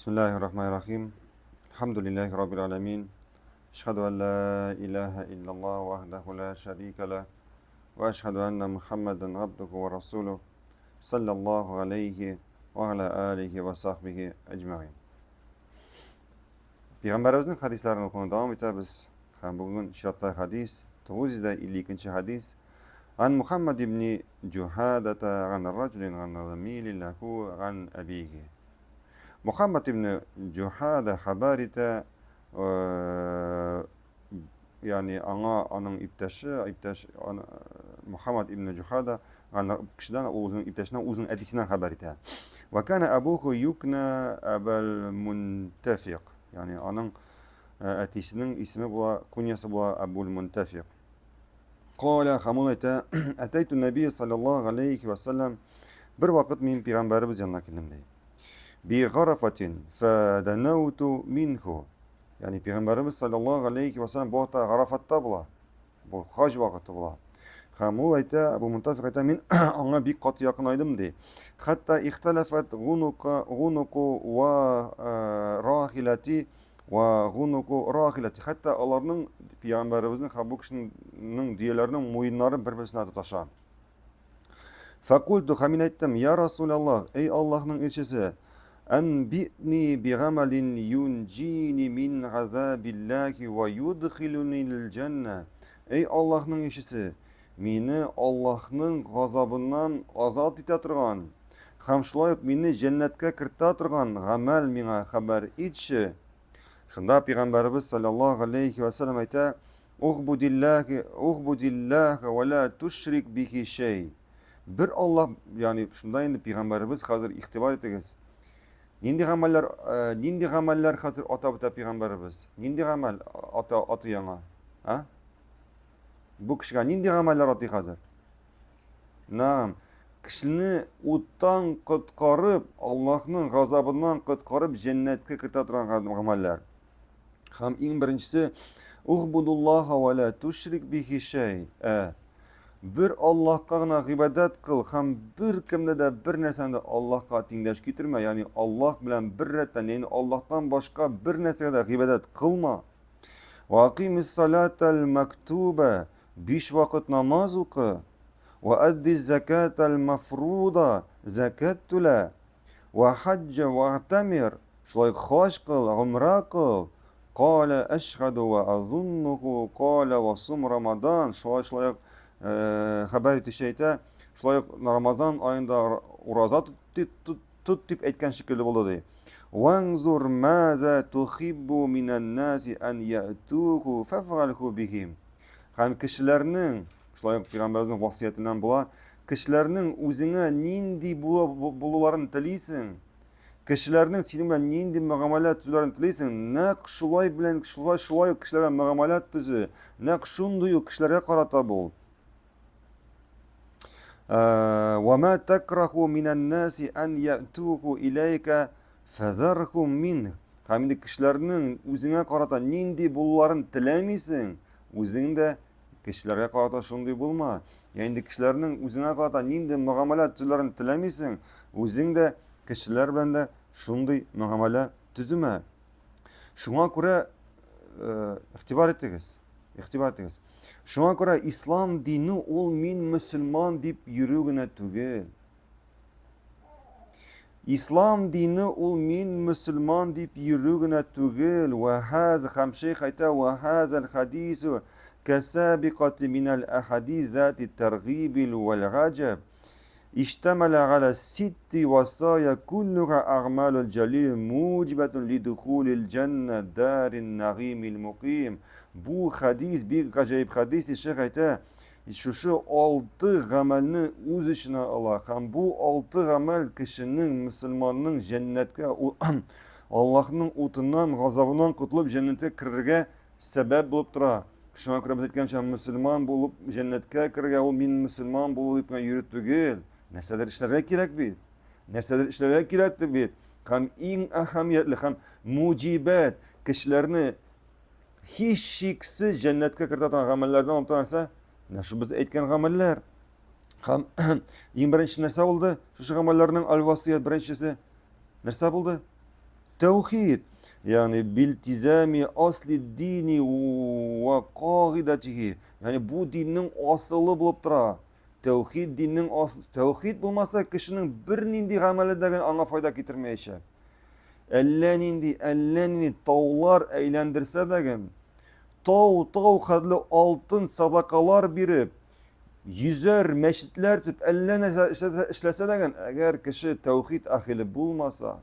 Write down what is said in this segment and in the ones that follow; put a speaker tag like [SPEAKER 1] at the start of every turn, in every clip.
[SPEAKER 1] Бисмиллахир-рахманир-рахим. Алхамдулиллахи раббил аламин. Ашһаду ан ла илаһа иллаллах вахдаху ла шарика ла ва ашһаду анна Мухаммадан абдуху ва расулух. Саллаллаху алейхи ва аля алихи ва сахбихи аҗмаин. Пәйгамбәребезнең хадисларын укуны дәвам итәбез. Һәм бүген чираттагы хадис 952 хадис. Ан Мухаммад ибн Җухадата ган раҗулин ган замилин лаху ган абихи. Мухаммад ибн Җухада хәбәр итә, э, ягъни аңа аның иптәше, иптәш Мухаммад ибн Җухада ган кешедән ул үзенең иптәшеннән үзенең әтисеннән хәбәр итә. Ва кана абуху юкна абал мунтафиq. Ягъни аның әтисенең исеме була, куньясы була Абул Мунтафиq. Каля һәм ул әйтә, Әтәйту нәби саллаллаһу алейхи ва саллям, бер вакыт мин пәйгамбәребез янына килдем ди. Би гарафатин фаданауту минху. Ягъни пәйгамбәребез саллаллаһу алейхи ва саллям бу вакытта Гарафатта була. Бу хаҗ вакыты була. Һәм ул әйтә, Абу Мунтафик әйтә, мин аңа бик каты якынайдым ди. Хәтта ихталафат гунука гунуку ва э, рахилати Ва гунуку рахилати. Хәтта аларның пәйгамбәребезнең һәм бу кешенең дөяләренең муеннары бер-берсенә тоташа. Фәкульту һәм мин әйттем, я Расулаллах, эй Аллаһның илчесе, әнби'ни бигамалин юнҗини мин газабиллахи ва юдхилунил җәннә. Эй Аллаһның илчесе, мине Аллаһның газабыннан азат итә торган һәм шулай ук мине җәннәткә кертә торган гамәл миңа хәбәр итче. Шунда пәйгамбәребез саллаллаһу алейхи ва саллям әйтә: "Угбудиллахи, угбудиллаха ва ла тушрик бихи шәй". Бер Аллаһ, ягъни шунда инде пәйгамбәребез хәзер игътибар итегез. Нинди гамәлләр, э, нинди гамәлләр хәзер атап үтә пәйгамбәребез? Нинди гамәл ата аты яңа? А? Бу кешегә нинди гамәлләр атый хәзер? Наам, кешене уттан коткарып, Аллаһның газабыннан коткарып җәннәткә кертә торган гамәлләр. Һәм иң беренчесе Угбудуллаһа ва ла тушрик бихи шәй. Ә бер Аллаһка гына гыйбадәт кыл һәм бер кемне дә бер нәрсәне дә Аллаһка тиңдәш китермә, ягъни Аллаһ белән бер рәттән, ягъни Аллаһтан башка бер нәрсәгә дә гыйбадәт кылма. Ва акимис салатал мактуба. Биш вакыт намаз укы. Ва адди закатал мафруда. Закат түлә. Ва хаҗҗа вагтамир. Шулай хаҗ кыл, гумра кыл. Каля әшһаду ва азуннуху каля ва сум Рамадан. Шулай шулай э, хәбәр итүче әйтә. Шулай ук Рамазан аенда ураза тот Тот дип әйткән шикелле булды ди. Ванзур маза тухиббу минән наси ан ятуку фафгалху бихим. Һәм кешеләрнең, шулай ук пәйгамбәребезнең васыятеннән була, кешеләрнең үзеңә нинди булуларын телисең, кешеләрнең синең белән нинди мөгамәлә төзүләрен телисең, нәкъ шулай белән шулай шулай ук кешеләргә мөгамәлә төзе, нәкъ шундый ук кешеләргә карата бул. وما تكره من الناس أن يأتوك إليك فذرهم منه һәм инде кешеләрнең үзеңә карата нинди булуларын теләмисең, үзең дә кешеләргә карата шундый булма. Я инде кешеләрнең үзеңә карата нинди мөгамәлә төзүләрен теләмисең, үзең дә кешеләр белән дә шундый мөгамәлә төземә. Шуңа күрә э, игътибар итегез. Игътибар итегез. Шуңа күрә ислам дине ул мин мөселман дип йөрү генә түгел. Ислам дине ул мин мөселман дип йөрү генә түгел. Ва хаз һәм шейх әйтә ва хазал хадису касабикати минал ахадис зати таргибил вал гаҗаб. Иштамаля галя ситти васая куллуха агмалул джалил муҗибатун лидухулил джанна дарин нагимил муким. Бу хадис бик гаҗәеп хадис, шейх әйтә, шушы алты гамәлне үз эченә ала һәм бу алты гамәл кешенең, мөселманның җәннәткә, Аллаһның утыннан, газабыннан котылып җәннәткә керергә сәбәп булып тора. Шуңа күрә без әйткәнчә, мөселман булып җәннәткә керергә ул мин мөселман булу дип кенә йөрү түгел. Нәрсәдер эшләргә кирәк бит. Нәрсәдер эшләргә кирәк бит. Һәм иң әһәмиятле һәм муҗибәт кешеләрне һичшиксез җәннәткә кертә торган гамәлләрдән булып тора нәрсә? Менә шу без әйткән гамәлләр. Һәм иң беренче нәрсә булды? Шушы гамәлләрнең аль-васият беренчесе нәрсә булды? Тәүхид, ягъни билтизами асли дини ва кагыйдатихи, ягъни бу диннең асылы булып тора. Тәүхид диннең асыл, тәүхид булмаса кешенең бернинди гамәле дә аңа файда китермәячәк. Әллә нинди, әллә нинди таулар әйләндерсә дә ген, тау, тау хәтле алтын садакалар биреп, йөзәр мәчетләр төп әллә нәрсә эшләсә дә ген, әгәр кеше тәүхид әһеле булмаса,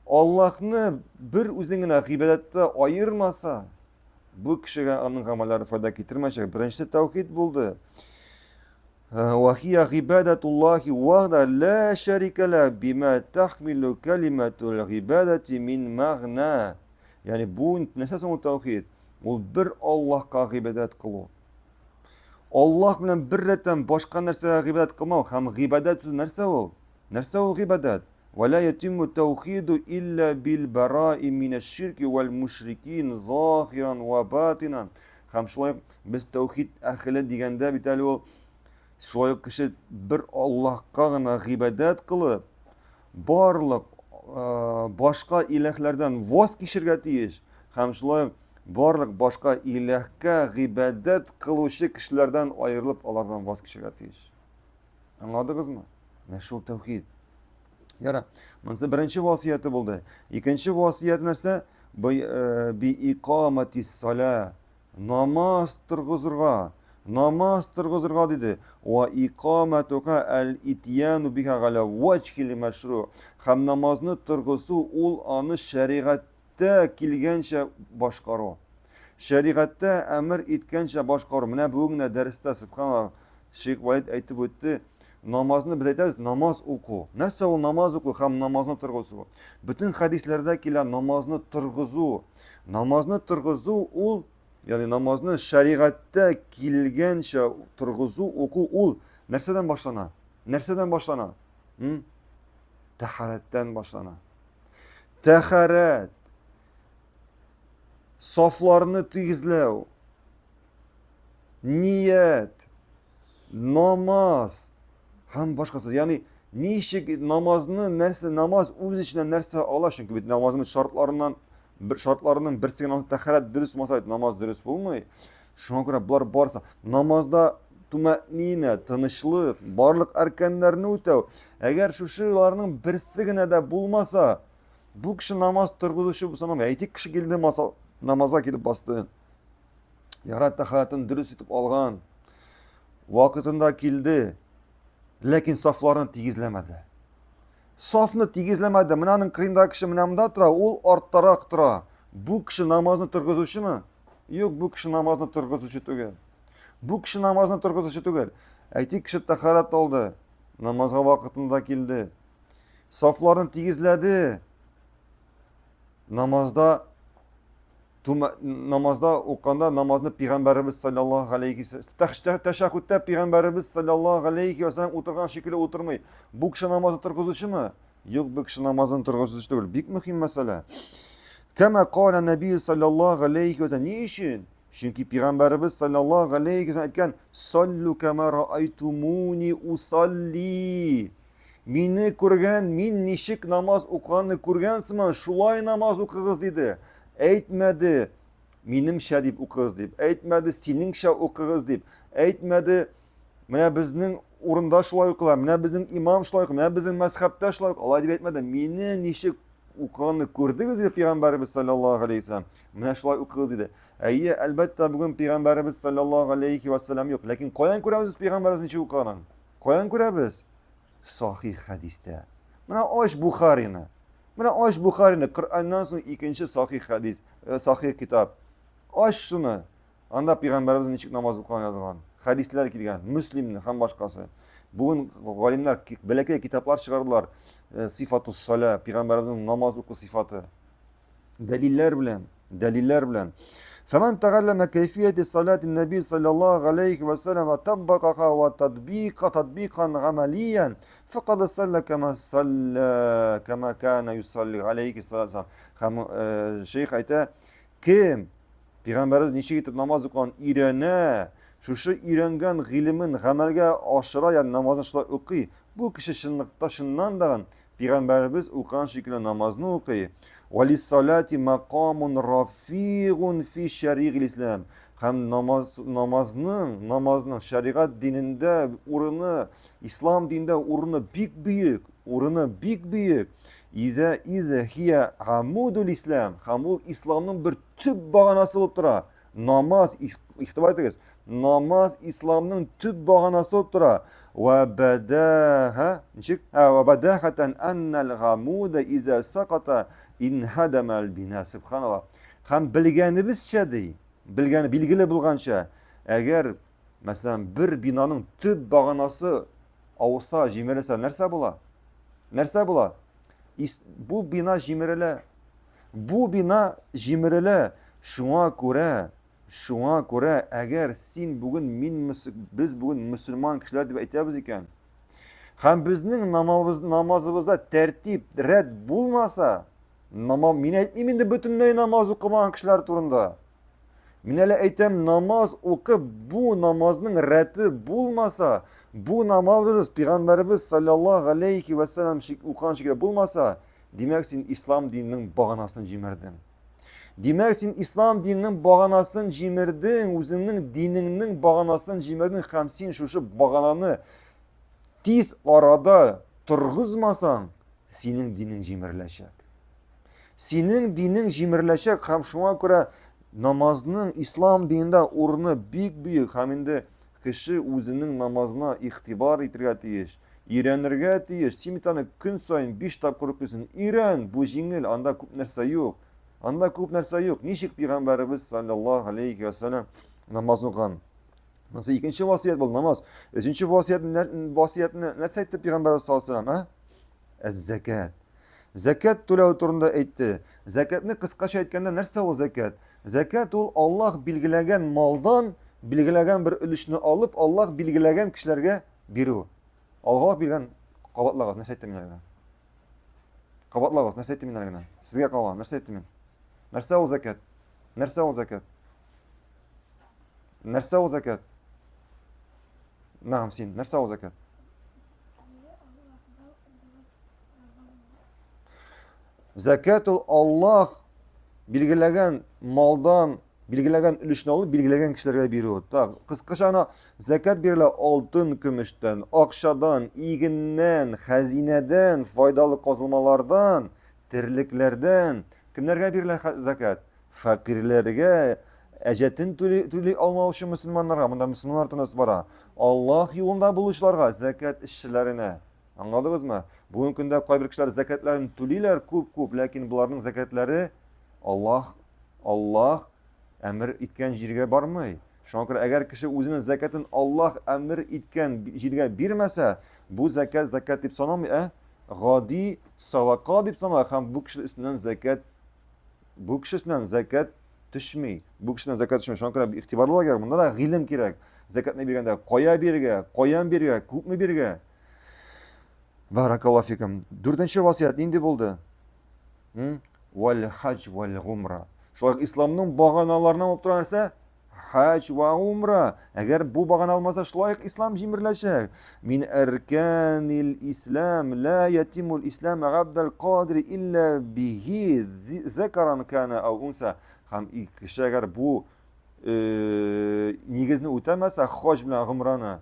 [SPEAKER 1] Аллаһны бер үзен генә гыйбадәттә аермаса, бу кешегә аның гамәлләре файда китермәячәк. Беренчесе тәүхид булды. Вахия гыйбадатуллахи вахда ла шәрикә ла бима тахмилу калиматул гыйбадати мин мәгъна. Ягъни бу нәрсә соң ул тәүхид? Ул бер Аллаһка гыйбадәт кылу. Аллаһ белән бер рәттән башка нәрсәгә гыйбадәт кылмау һәм гыйбадәт сүзе нәрсә ул? Нәрсә ул гыйбадәт? Вәлә ятимму таухиду илля бил бараи минәш-ширки вәл мушрикин захиран ва батинан. Һәм шулай ук без таухид әһеле дигәндә бит әле ул шулай ук кеше бер Аллаһка гына гыйбадәт кылып, барлык башка иләһләрдән ваз кичергә тиеш һәм шулай ук барлык башка иләһкә гыйбадәт кылучы кешеләрдән аерылып алардан ваз кичергә тиеш. Аңладыгызмы? Менә шул тәүхид. Яра, монысы беренче васыяте булды. Икенче васыяте нәрсә? Би э, би икамати сала. Намаз торгызырга. Намаз торгызырга диде. Ва икаматуха әл итьяну биха галя ваҗхил мәшру. Һәм намазны торгызу ул аны шәригать Шәригатьтә килгәнчә башкару. Шәригатьтә әмер иткәнчә башкару. Менә бүген генә дәрестә, субханаллах, Шейх Валид әйтеп үтте, намазны без әйтәбез, намаз уку. Нәрсә ул намаз уку һәм намазны торгызу? Бөтен хәдисләрдә килә намазны торгызу. Намазны торгызу ул, ягъни намазны шәригатьтә килгәнчә торгызу, уку ул нәрсәдән башлана? Нәрсәдән башлана? Тәһарәттән башлана. Тәхәрәт, сафларны тигезләү, ният, намаз һәм башкасы. Ягъни ничек намазны нәрсә намаз үз эченә нәрсә ала, чөнки бит намазның шартларыннан бер шартларының берсе генә тәхәрәт дөрес булмаса, намаз дөрес булмый. Шуңа күрә болар барысы намазда тумәнина, тынычлык, барлык әркәннәрне үтәү. Әгәр шушыларның берсе генә дә булмаса, бу кеше намаз торгызучы булса, әйтик, кеше килде, намазга килеп басты. Ярат тәхәрәтен дөрес итеп алган. Вакытында килде, ләкин сафларын тигезләмәде. Сафны тигезләмәде. Менә аның кырыендагы кеше менә монда тора, ул арттарак тора. Бу кеше намазны торгызучымы? Юк, бу кеше намазны торгызучы түгел. Бу кеше намазны торгызучы түгел. Әйтик, кеше тәхәрәт алды, намазга вакытында килде. Сафларын тигезләде. Намазда намазда уканда намазны пәйгамбәребез саллаллаһу алейхи тәшәһүдтә пәйгамбәребез саллаллаһу алейхи ва саллям утырган шикелле утырмый. Бу кеше намазны торгызучымы? Юк, бу кеше намазын торгызучы түгел. Бик мөһим мәсьәлә. Кама кала нәби саллаллаһу алейхи ва саллям. Ни өчен? Чөнки пәйгамбәребез саллаллаһу алейхи ва саллям әйткән: "Саллу кама раайтумуни усалли." Мине күргән, мин ничек намаз укыганны күргән сыман, шулай намаз укыгыз диде. Әйтмәде, минемчә дип укыгыз дип. Әйтмәде, синеңчә укыгыз дип. Әйтмәде, менә безнең урында шулай укыла, менә безнең имам шулай укый, менә безнең мәзхәбтә шулай укыла. Алай дип әйтмәде. Мине ничек укыганны күрдегез диде пәйгамбәребез саллаллаһу алейхи вәсәлләм. Менә шулай укыгыз диде. Әйе, әлбәттә, бүген пәйгамбәребез саллаллаһу алейхи вәсәлләм юк. Ләкин каян күрәбез без пәйгамбәребез ничек укыганын? Каян күрәбез? Сахих хәдистә. Менә ач Бухарины. Менә ач Бухарины, Коръәннән соң икенче сахих хәдис, э, сахих китап. Ач шуны. Анда пәйгамбәребез ничек намаз укыган язылган. Хәдисләр килгән, Мөслимне һәм башкасы. Бүген галимнәр бәләкәй китаплар чыгардылар. Э, Сифатус саля, пәйгамбәребезнең намаз уку сифаты. Дәлилләр белән, дәлилләр белән. Фәмән тәгалләмә кәйфияти салати нәби саллаллаһу алейхи ва саллям ва таббакаха ва татбика татбикан гамалиян факад салла кама салла кама кана юсалли алейхи салату Һәм э, шейх әйтә, кем пәйгамбәребез ничек итеп намаз укыган өйрәнә, шушы өйрәнгән гыйлемен гамәлгә ашыра, ягъни намазын шулай укый, бу кеше чынлыкта чыннан да Пәйгамбәребез укыган шикелле намазны укый. Валиссалати макамун рафигун фи шәригъ ислам. Һәм намаз, намазның, намазның шәригать динендә урыны, ислам динендә урыны бик бөек, урыны бик бөек. Изә изә хия амудул ислам. Һәм ул исламның бер төп баганасы булып тора. Намаз, игътибар итегез, намаз исламның төп баганасы булып тора. Ва бадаха, ничек? Ә, ва бадахатан аннал гамуда иза саката инхадама бина. Субханаллах. Һәм белгәнебезчә ди, белгән билгеле булганча, әгәр мәсәлән бер бинаның төп баганасы ауса, җимерелсә, нәрсә була? Нәрсә була? Бу бина җимерелә. Бу бина җимерелә. Шуңа күрә, шуңа күрә, әгәр син бүген мин без бүген мөселман кешеләр дип әйтәбез икән, һәм безнең намазыбыз, намазыбызда тәртип, рәт булмаса, намаз, мин әйтмим инде бөтенләй намаз укымаган кешеләр турында. Мин әле әйтәм, намаз укып, бу намазның рәте булмаса, бу намазыбыз пәйгамбәребез саллаллаһу алейхи ва саллям укыган шикелле булмаса, димәк, син ислам диненең баганасын җимердең. Димәк, син ислам диненең баганасын җимердең, үзеңнең динеңнең баганасын җимердең һәм син шушы багананы тиз арада торгызмасаң, синең динең җимереләчәк. Синең динең җимереләчәк һәм шуңа күрә намазның ислам динендә урыны бик бөек һәм инде кеше үзенең намазына игътибар итергә тиеш, өйрәнергә тиеш. Син бит аны көн саен 5 тапкыр укыйсың. Өйрән, бу җиңел, анда күп нәрсә юк. Анда күп нәрсә юк. Ничек пәйгамбәребез саллаллаһу алейхи ва саллям намаз укыган? Монысы икенче васыять булды, намаз. Өченче васыять васыятны нәрсә әйтте пәйгамбәребез саллаллаһу алейхи ва саллям, а? Әз-зәкәт. Зәкәт түләү турында әйтте. Зәкәтне кыскача әйткәндә нәрсә ул зәкәт? Зәкәт ул Аллаһ билгеләгән малдан билгеләгән бер өлешне алып, Аллаһ билгеләгән кешеләргә бирү. Аллаһ биргән кабатлагыз, нәрсә әйттем мин әле генә? Кабатлагыз, нәрсә әйттем мин әле генә? Сезгә кала, нәрсә әйттем мин? Нәрсә ул зәкәт? Нәрсә ул зәкәт? Нәрсә ул зәкәт? Нагам син, нәрсә ул зәкәт? Зәкәт ул Аллаһ билгеләгән малдан билгеләгән өлешне алып билгеләгән кешеләргә бирү. Так, кыскача гына зәкәт бирелә алтын, көмештән, акчадан, игеннән, хәзинәдән, файдалы казылмалардан, терлекләрдән. Кемнәргә бирелә зәкәт? Фәкыйрьләргә, әҗәтен түли, түли алмаучы мөселманнарга, монда мөселманнар турында бара. Аллаһ юлында булучыларга, зәкәт эшчеләренә. Аңладыгызмы? Бүгенге көндә кайбер кешеләр зәкәтләрен түлиләр күп-күп, ләкин боларның зәкәтләре Аллаһ Аллаһ әмер иткән җиргә бармый. Шуңа күрә әгәр кеше үзенең зәкәтен Аллаһ әмер иткән җиргә бирмәсә, бу зәкәт зәкәт дип саналмый, ә гади садака дип санала һәм бу кеше өстеннән зәкәт бу кеше өстеннән зәкәт төшми. Бу кешедән зәкәт төшми. Шуңа күрә игътибарлы булырга кирәк. Монда да гыйлем кирәк. Зәкәтне биргәндә кая бирергә, каян бирергә, күпме бирергә. Баракаллаһу фикум. Дүртенче васыять нинди булды? Вәл хаҗ вәл гумра. Шулай исламның баганаларына булып торган нәрсә? Хаҗ ва умра. Әгәр бу багана алмаса, шулай ук ислам җимереләчәк. Мин әркәнил ислам ла ятимул ислам габдал кадри илля бихи закаран кана ау унса. Һәм кеше әгәр бу э, нигезне үтәмәсә, хаҗ белән гомраны,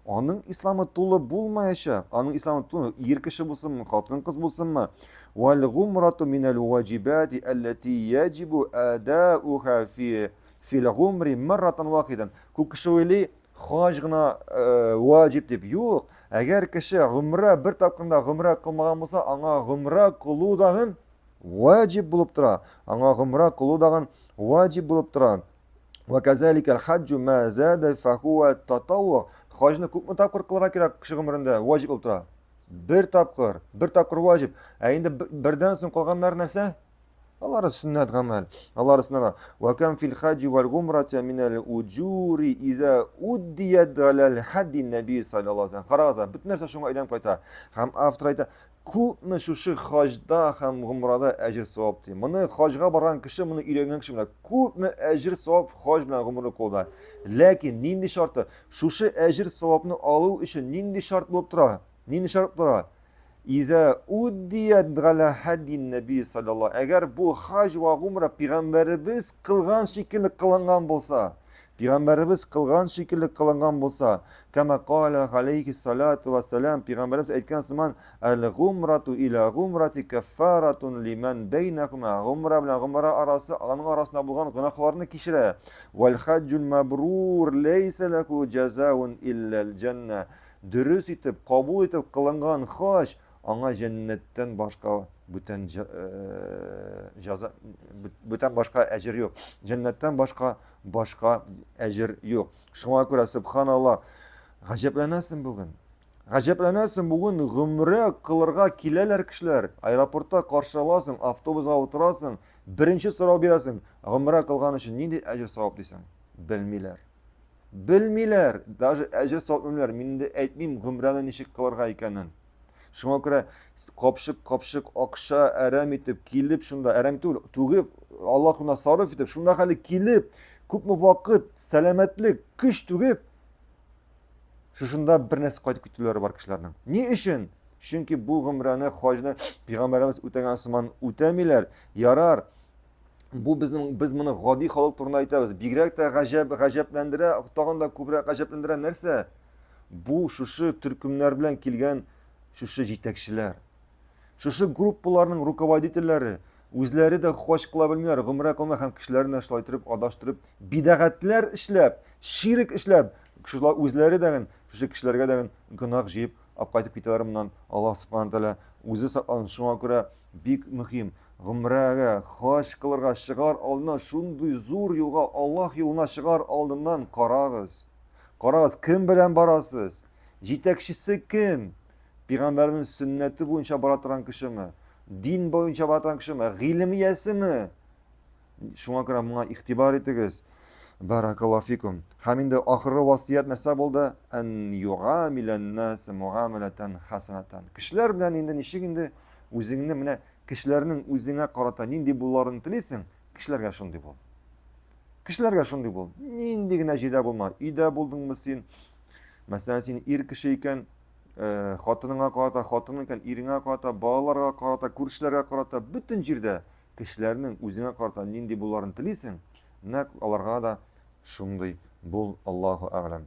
[SPEAKER 1] аның исламы тулы булмаячак. Аның исламы тулы ир кеше булсынмы, хатын-кыз булсынмы. Вал гумрату минәл ваҗибати аллати яҗибу адауха фи фил гумри марратан вахидан. Күп кеше уйлый, хаҗ гына э, ваҗиб дип. Юк, әгәр кеше гомрә бер тапкыр да гомрә кылмаган булса, аңа гомрә кылу дагын ваҗиб булып тора. Аңа гомрә кылу дагын ваҗиб булып тора. Ва казалика хаҗҗу ма зада фа хуа татавву. Хаҗны күпме тапкыр кылырга кирәк кеше гомерендә? Ваҗиб булып тора. Бер тапкыр, бер тапкыр ваҗиб. Ә инде бердән соң калганнар нәрсә? Алары сөннәт гамәл. Алары сөннәт. Ва кам фил хаҗи вал гумрати минал уҗури иза уддият галал хадди наби саллаллаһу алейһи ва Карагыз, бөтен нәрсә шуңа әйләнеп кайта. Һәм автор әйтә, күпме шушы хаҗда һәм гумрада әҗер савап ди. Моны хаҗга барган кеше, моны өйрәнгән кеше белә. Күпме әҗер савап хаҗ белән гумра кылуда. Ләкин нинди шарты? Шушы әҗер савапны алу өчен нинди шарт булып тора? Нинди шарт тора? Изә уддият галя хаддин нәби саллаллаһу. Әгәр бу хаҗ ва гумра пәйгамбәребез кылган шикелле кылынган булса, пәйгамбәребез кылган шикелле кылынган булса, кама кала алейхи салату ва салам, пәйгамбәребез әйткән сыман, әл гумрату иля гумрати каффаратун лиман бәйнәхума. Гумра белән гумра арасы, аның арасында булган гөнаһларны кичерә. Вәл хаҗҗул мабрур ләйсә ләху җәзаун илләл җәннә. Дөрес итеп, кабул итеп кылынган хаҗ аңа җәннәттән башка бүтән җаза, бүтән башка әҗер юк. Җәннәттән башка башка әҗер юк. Шуңа күрә субханалла, гаҗәпләнәсең бүген. Гаҗәпләнәсең бүген гомрә кылырга киләләр кешеләр. Аэропортта каршы аласың, автобусга утырасың, беренче сорау бирәсең, гомрә кылган өчен нинди әҗер савап дисең? Белмиләр. Белмиләр, даже әҗер савап белмиләр. Мин инде әйтмим гомрәне ничек кылырга икәнен. Шуңа күрә капчык-капчык акча әрәм итеп килеп шунда, әрәм түгел, түгеп, Аллаһ юлына сарыф итеп, шунда хәле килеп, күпме вакыт, сәламәтлек, көч түгеп, шушында бер нәрсә кайтып китүләре бар кешеләрнең. Ни өчен? Чөнки бу гомрәне, хаҗны пәйгамбәребез үтәгән сыман үтәмиләр. Ярар, бу безнең без моны гади халык турында әйтәбез. Бигрәк тә гаҗәп гаҗәпләндерә, тагын да күбрәк гаҗәпләндерә нәрсә? Бу шушы төркемнәр белән килгән шушы җитәкчеләр. Шушы группаларның руководительләре үзләре дә хаҗ кыла белмиләр, гомрә кылмый һәм кешеләрне дә шулай итеп адаштырып, бидәгатьләр эшләп, ширек эшләп, шулай үзләре дә шушы кешеләргә дә гөнаһ җыеп алып кайтып китәләр моннан. Аллаһ субхана тәгалә үзе сакласын. Шуңа күрә бик мөһим гомрәгә, хаҗ кылырга чыгар алдыннан шундый зур юлга, Аллаһ юлына чыгар алдыннан карагыз. Карагыз, кем белән барасыз? Җитәкчесе кем? Пәйгамбәрнең сөннәте буенча бара торган кешеме? Дин буенча бара торган кешеме? Гыйлем иясеме? Шуңа күрә моңа игътибар итегез. Баракаллаһу фикум. Һәм инде ахыргы васыять нәрсә булды? Ан югамилән нас муамалатан хасанатан. Кешеләр белән инде ничек инде үзеңне менә кешеләрнең үзеңә карата нинди булуларын телисең, кешеләргә шундый бул. Кешеләргә шундый бул. Нинди генә җирдә булма. Өйдә булдыңмы син? Мәсәлән, син ир кеше икән, э, хатыныңа карата, хатының икән, иреңә карата, балаларга карата, күршеләргә карата, бөтен җирдә Кешеләрнең үзеңә карата нинди булуларын телисең, нәкъ аларга да шундый бул, Аллаһу әгъләм.